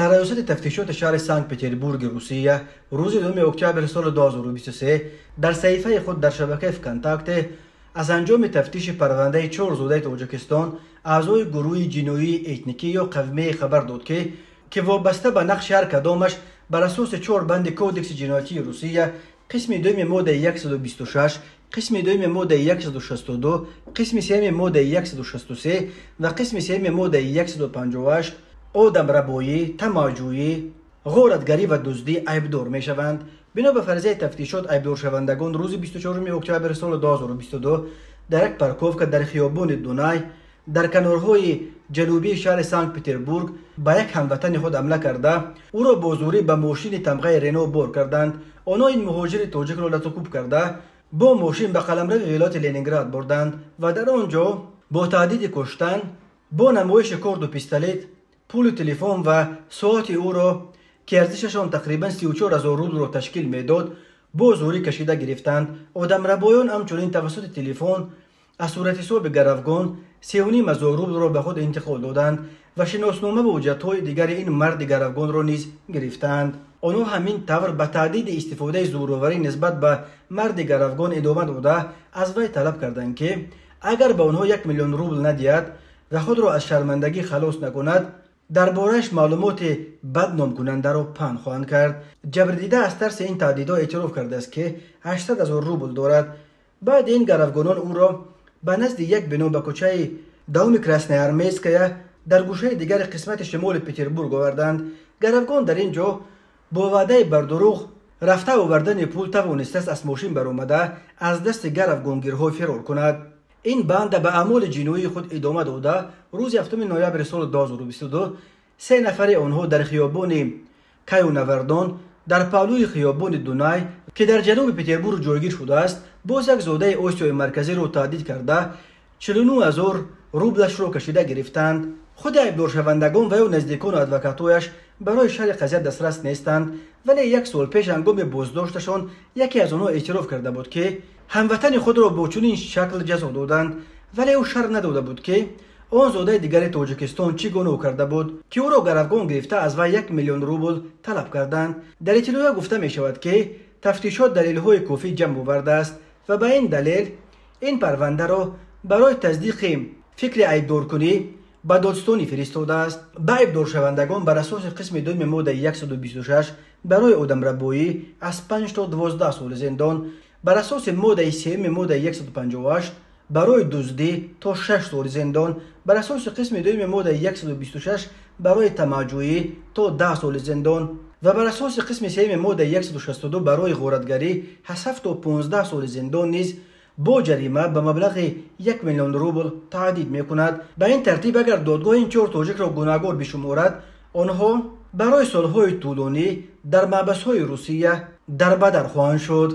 Сарраёсати тафтишоти шаҳри Санкт-Петербурги Русия рӯзи 2 октябри соли 2023 дар саҳифаи худ дар шабакаи ВКонтакте аз анҷоми тафтиши парвандаи чор зодаи Тоҷикистон, аъзои гурӯҳи ҷиноии этникӣ ё қавмие хабар дод, ки вобаста ба нақши ҳар кадомаш бар асоси чор банди Кодекси ҷиноятии Русия, қисми дуюми моддаи 126, қисми дуюми моддаи 162, қисми сеюми моддаи 163 ва қисми сеюми моддаи 158 одамрабоӣ, тамаъҷӯӣ, ғоратгарӣ ва дуздӣ айбдор мешаванд. Бино ба фарзияи тафтишот, айбдоршавандагон рӯзи 24 октябри соли 2022 дар як парковка дар хиёбони Дунай дар канорҳои ҷанубии шаҳри Санкт-Петербург ба як ҳамватани худ ҳамла карда, ӯро бо зӯрӣ ба мошини тамғаи Рено бор карданд. Онҳо ин муҳоҷири тоҷикро латукӯб карда, бо мошин ба қаламрави вилояти Ленинград бурданд ва дар он ҷо бо таҳдиди куштан, бо намоиши корду пистолет, пулу телефон ва соати ӯро, ки арзишашон тақрибан 34 ҳазор рублро ташкил медод, бо зӯрӣ кашида гирифтанд. Одамрабоён ҳамчунин тавассути телефон аз суратҳисоби гаравгон 3,5 ҳазор рублро ба худ интиқол доданд ва шиноснома ва ҳуҷҷатҳои дигари ин марди гаравгонро низ гирифтанд. Онҳо ҳамин тавр ба таҳдиди истифодаи зӯроварӣ нисбат ба марди гаравгон идома дода, аз вай талаб карданд, ки агар ба онҳо 1 миллион рубл надиҳад ва худро аз шармандагӣ халос накунад, дар борааш маълумоти бадномкунандаро паҳн хоҳанд кард. Ҷабрдида аз тарси ин таҳдидҳо эътироф кардааст, ки 800 ҳазор рубл дорад. Баъди ин гаравгонон ӯро ба назди як бино ба кӯчаи Давуми Красноармейская дар гӯшаи дигари қисмати шимоли Петербург оварданд. Гаравгон дар ин ҷо бо ваъдаи бардурӯғ рафта овардани пул тавонистааст аз мошин баромада, аз дасти гаравгонгирҳо фирор кунад. Ин банда ба аъмоли ҷиноии худ идома дода, рӯзи 7 ноябри соли 2022 се нафари онҳо дар хиёбони Каюнавардон дар паҳлӯи хиёбони Дунай, ки дар ҷануби Петербург ҷойгир шудааст, боз як зодаи Осиёи Марказиро таҳдид карда, 49 ҳазор рублашро кашида гирифтанд. Худи айбдоршавандагон ва ё наздикону адвокатҳояш барои шарҳи қазия дастрас нестанд, вале як сол пеш ҳангоми боздошташон яке аз онҳо эътироф карда буд, ки ҳамватани худро бо чунин шакл ҷазо доданд, вале ӯ шарҳ надода буд, ки он зодаи дигари Тоҷикистон чӣ гуноҳ карда буд, ки ӯро гаравгон гирифта, аз вай 1 миллион рубл талаб карданд. Дар иттилоъ гуфта мешавад, ки тафтишот далелҳои кофӣ ҷамъ овардааст ва ба ин далел ин парвандаро барои тасдиқи фикри айбдоркунӣ ба додстонӣ фиристодааст. Ба айбдоршавандагон бар асоси қисми дуюми моддаи 126 барои одамрабоӣ аз 5 то 12 соли зиндон, бар асоси моддаи сеюми моддаи 158 барои дуздӣ то 6 соли зиндон, бар асоси қисми дуюми моддаи 126 барои тамаъҷӯӣ то 10 соли зиндон ва бар асоси қисми сеюми моддаи 162 барои ғоратгарӣ аз 7 то 15 соли зиндон низ бо ҷарима ба маблағи 1 миллион рубл таҳдид мекунад. Ба ин тартиб, агар додгоҳ ин чор тоҷикро гунаҳгор бишуморад, онҳо барои солҳои тӯлонӣ дар маҳбасҳои Русия дарбадар хоҳанд шуд.